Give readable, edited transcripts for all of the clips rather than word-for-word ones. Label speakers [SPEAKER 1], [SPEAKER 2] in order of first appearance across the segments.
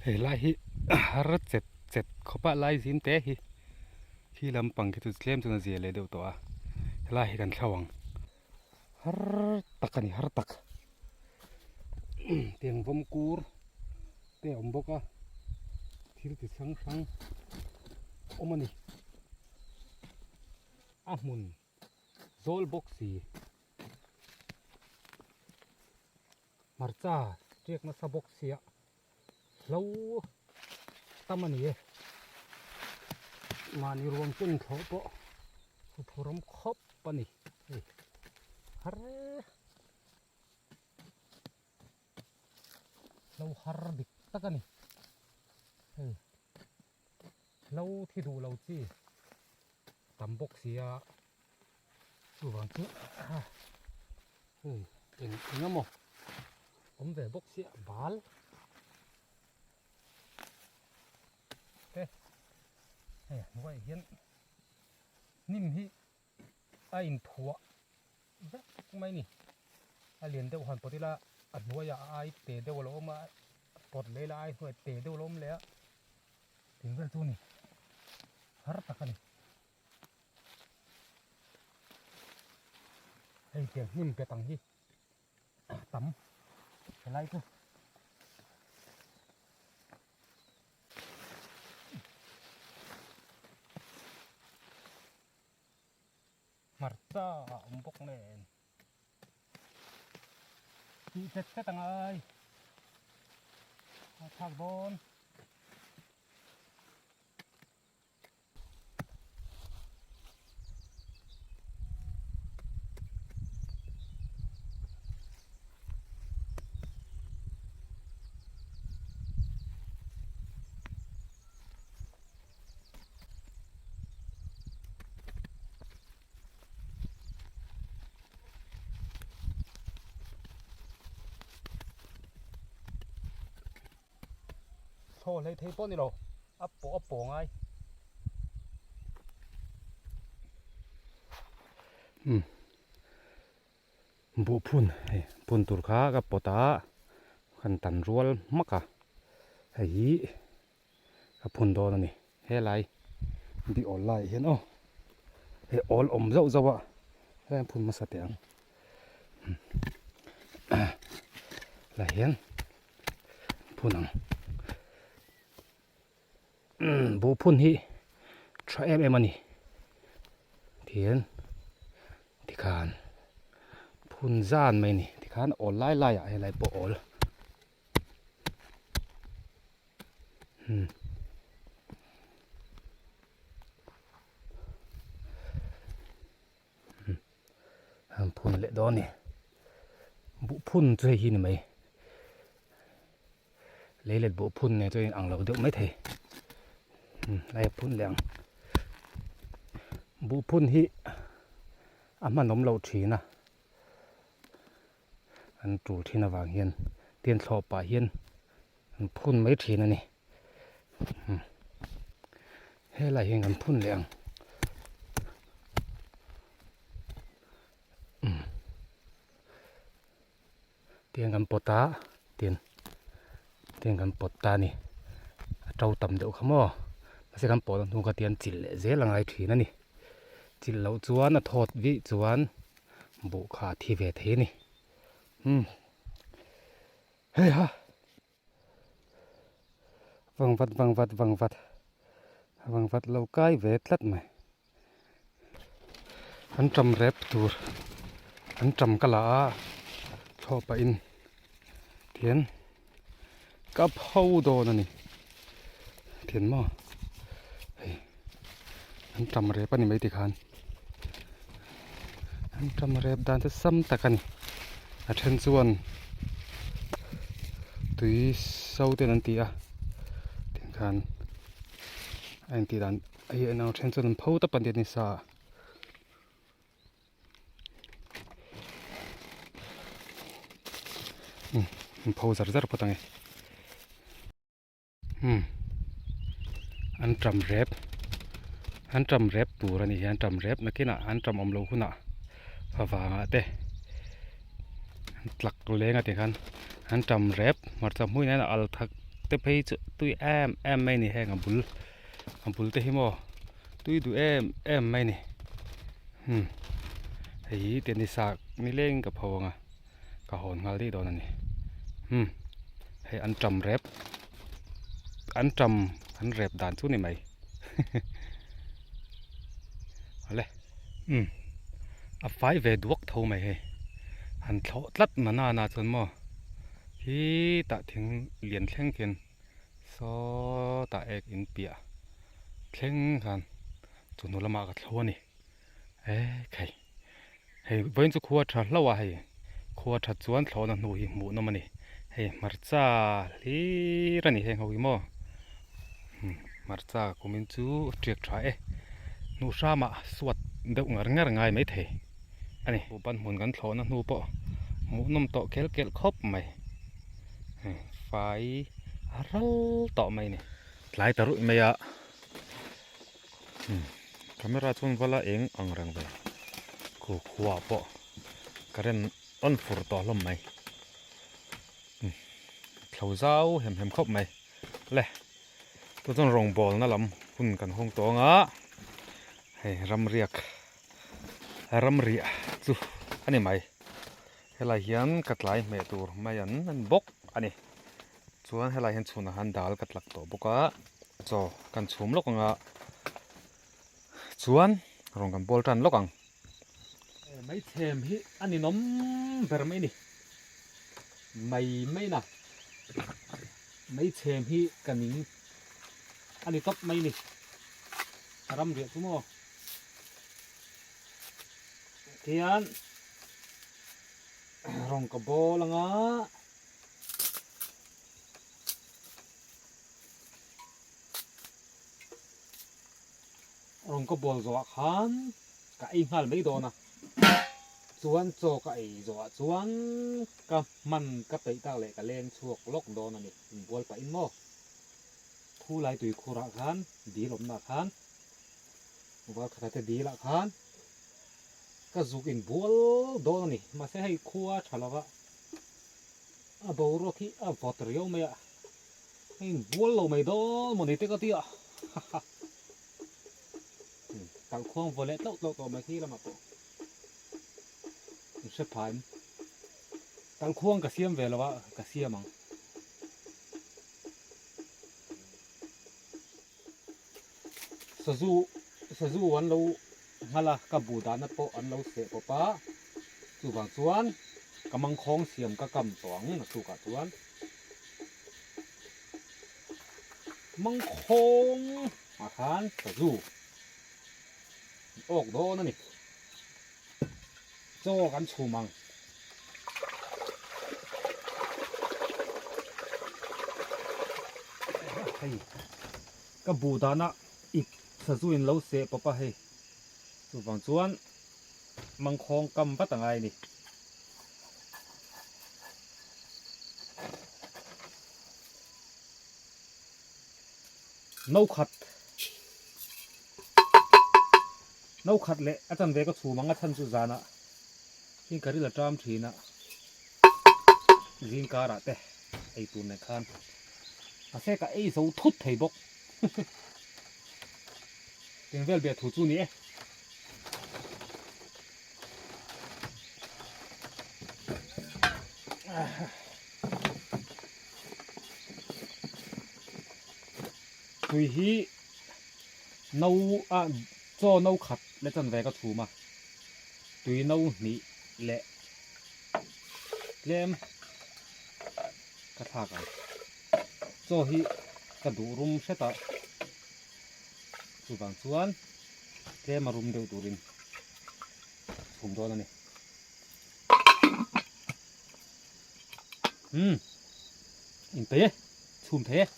[SPEAKER 1] He lai hi har chet chet khawp a lai zim te hi khi lampang khi chu tlem chuan a zia leh deuh tawh a helai hi kan thlau ang har tak a ni har tak tiang vawm kur te a awm bawk a thil chi hrang hrang awm a ni a hmun zawl bawk si. Hmarcha tiak nasa bawk sia hlo tam a ni e. Mahni ruang ken thlawh pawh huphurhawm khawp a ni hei har hlo har dik tak a ni hei hlo thi duh lo chi tam bawk sia chuvang chu hei eng eng emaw awm ve bawk sia bal te hei a hnuaiah hian hnim hi a inthuah vek mai a ni a lian deuh han pawt ila a hnuaiah a ai te deuh a lo awm a pawt leh ila a ai hnuai te deuh a lo awm leh a tih vel chu a ni har tak a ni. Hei tiang hnim bet ang hi a tam helai chu. Hmarcha a awm bawk nen tih chet chet a ngai a thlak dawn. Thaw hlei thei pawh a ni lo, a pawh a pawh ngai. Umm buh phun hei phun tur kha ka pawt a, kan tan rual hmak a, hei hi ka phun dawn a ni helai bi awl laiah hian aw hei awl awm zauh zauh a helai an phun hmasa teh ang helai hian phun ang buh phun hi tha em em a ni tihian tikhan phun zan mai a ni tikhan awl lai lai ah helai pawh awl. An phun leh dawn a ni buh phun chu hei hi ni mai lei let buh phun nen chuan inang lo deuh mai thei lai a phun leh ang buh phun hi a hmanawm loh thin a. An tul thin avang hian tin thlawh pah hian an phun mai thin a ni. Helai hian kan phun leh ang. Tiang kan pawt a tin tiang kan pawt ta a ni. A to tam deuh kha maw mahse kan pawh hnu kha tian chilh leh zel a ngai thin a ni. Chilh loh chuan a thawt vih chuan. Buh kha a thi ve thei a ni. Umm. Hei ha. Vangvat vangvat vangvat. Vangvat lo kai ve tlat mai. An tam rep tur. An tam ka la a. Thlawh pah in. Tian. Ka pho dawn a ni. Tian maw. Hei. An tam rep a ni mai tikhan. An tam rep dan chu sam tak a ni. A then chuan tui so ten an ti a. Tikhan a intih dan a then chuan an pho tawp a ni a ni sa ah. An pho zar zar phawt ang e umm an tam rep an tam rep tur a nih hi an tam rep nakinah an tam awm loh hunah favangah te an tlak leng a ti khan an tam rep hmarcha hmuiin hian a al thak te phei chu tui em em mai a ni heng a bul a bul te hi maw tui duh em em mai a ni umm hei hi tennis ah nileng ka pho ang a ka hawn nghal daih dawn a ni umm hei an tam rep an tam an rep dan chu ni mai awle umm a fai ve duak tho mai hei han thlawh tlat na na chuan maw khi tah thing lian thleng khian. Sawtah ek in piah thleng khan chu hnu lamah ka thlo a ni ekhei hei vawiin chu khua tha hlauh a hei khua that chuan thlawhna hnu hi hmuh nawm a ni hei hmarcha hlir a ni heng ho hi maw hmarcha kumin chu tiak tha e hnuh hramah suat deuh ngar ngar ngai maithei a ni ban hmun kan thlawhna hnu pawh hmuh nawm tawh kel kel khawp mai. Fai a ral tawh mai a ni. Tlai ta ruih mai a camera chuan vala eng ang reng ve khu khua pawh current on fur tawh hlawm mai thlo zau hem hem khawp mai le chu chuan rawngbawlna lam hun kan hawng tawng a hei ramriak ramriah chu. a ni mai. Helai hian ka tlai hmeh tur mai an ani bawk a ni. Chuan helai hian chhunah hian dal ka tlak tawh bawk a, chaw kan chhum lawk ang a, chuan rawn kan bawl tan lawk ang. Maithem hi a ninawm ber mai a ni. Mai mai na maithem hi ka ning a ni tawp mai a ni. A ram riah chu maw. Tihian rawn ka bawl ang a. Rawn ka bawl zawhah khan ka ei nghal mai dawn a, chuan chaw ka ei zawhah chuan ka hman ka peih tak leh ka leng chhuak lawk dawn a ni, inbual pahin maw thu lai tui khurah khan dil awmnaah khan val khat te dilah khan ka zuk inbual dawn a ni, mahse hei khua tha lova a boruak hi a vawt riau mai a, hei inbual lo mai dawn maw ni te ka ti a haha. Kalkhuang vaw leh tlauh tlauh tawh mai khi lamah pawh in hre phah em? Kalkhuang ka siam ve lo a, ka siam ang. Sazu sazu an lo nghal a, ka bu dahna pawh an lo seh pawp a, chuvang chuan ka mangkhawng siam ka kam tawh ang naktukah chuan. Mangkhawng ah khan sazu an awk dawn a ni. Chaw kan chhum ang. Hei ka buh dahna ip sazu in lo seh pawp a hei chuvang chuan mangkhawng kam vat a ngai a ni. No khat no khat leh a chanve ka chhum ang a chhan chu zanah heng ka ril a ṭam ṭhin a zing karah te ei tur nen khan mahse ka ei zo thut thei bawk eng vel beh thu chu ni e. Tui hi no a chaw no khat leh chanve ka chhum a, tui no hnih leh tlem ka thlak ang. Chaw hi ka duh rum hret a, chuvang chuan tlem a rum deuh turin chhum dawn a ni. Umm in peih e chhum thei e.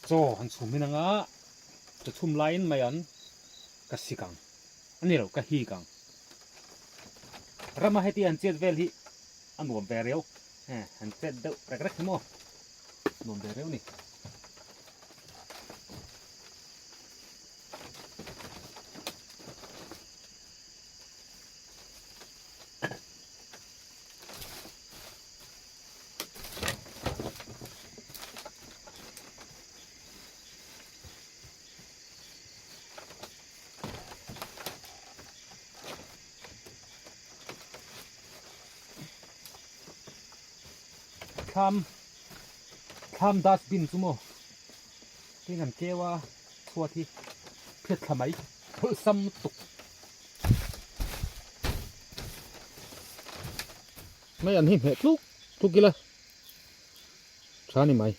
[SPEAKER 1] Chaw han chhum hin anga chaw chhum laiin mai an ka sik ang a ni lo ka hik ang. Rama heti han chet vel hi a nuam ve riau he han chet deuh rek rek hi maw nuam ve riau ni. Thlam thlam dustbin chu maw Tin an keu a chhuat hi phiat thla mai phawlhsam lutuk. Mai an hi hmeh tluk tluk ila tha ni mai.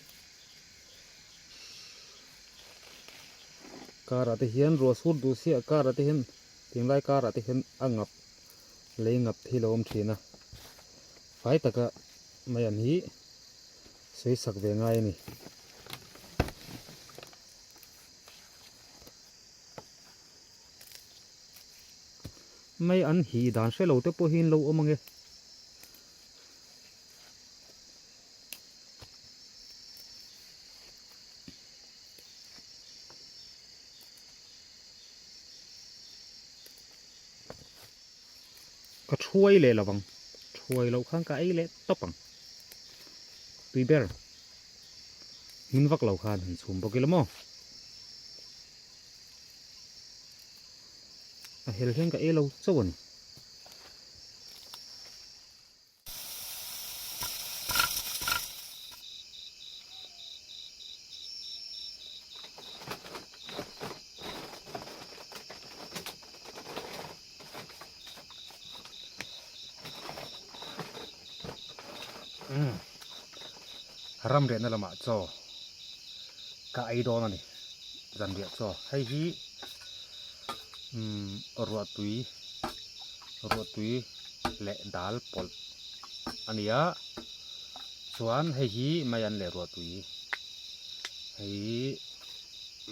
[SPEAKER 1] Car ah te hian ruah sur duh sia car ah te hian tinglai car ah te hian a ngap lei ngap hi lo awm thin a fai taka mai an hi sawi sak ve ngai a ni. Mai an hi dan hre lo te pawh hi an lo awm ang e. Ka thuai leh lo vang, thuai loh khan ka ei leh tawp ang. Tui ber hmun vak lo khan han chhum bawk ila maw. A hel hian ka ei lo chauh a ni. Ram riahna lamah chaw ka ei dawn a ni zan riah chaw hei hi umm ruahtui ruahtui leh dal pawlh a ni a chuan hei hi maian leh ruahtui hei hi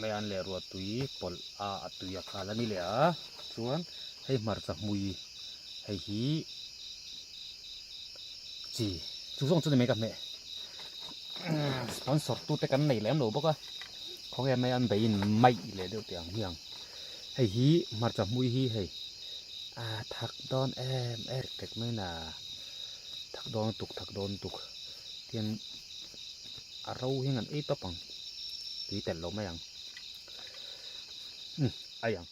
[SPEAKER 1] maian leh ruahtui pawlh a a tui a khal a ni leh a chuan hei hmarcha hmui hei hi chi chu zawng chu ni mai ka hmeh sponsor tute kan nei lem lo bawk a khawnge mai an bei in maih leh deuh teh ang hmiang hei hi hmarcha hmui hi hei a thak dawn em em tek mai na thak dawn tuk thak dawn tuk tian a ro hi an ei tawp ang tui telh lo mai ang umm ai ang.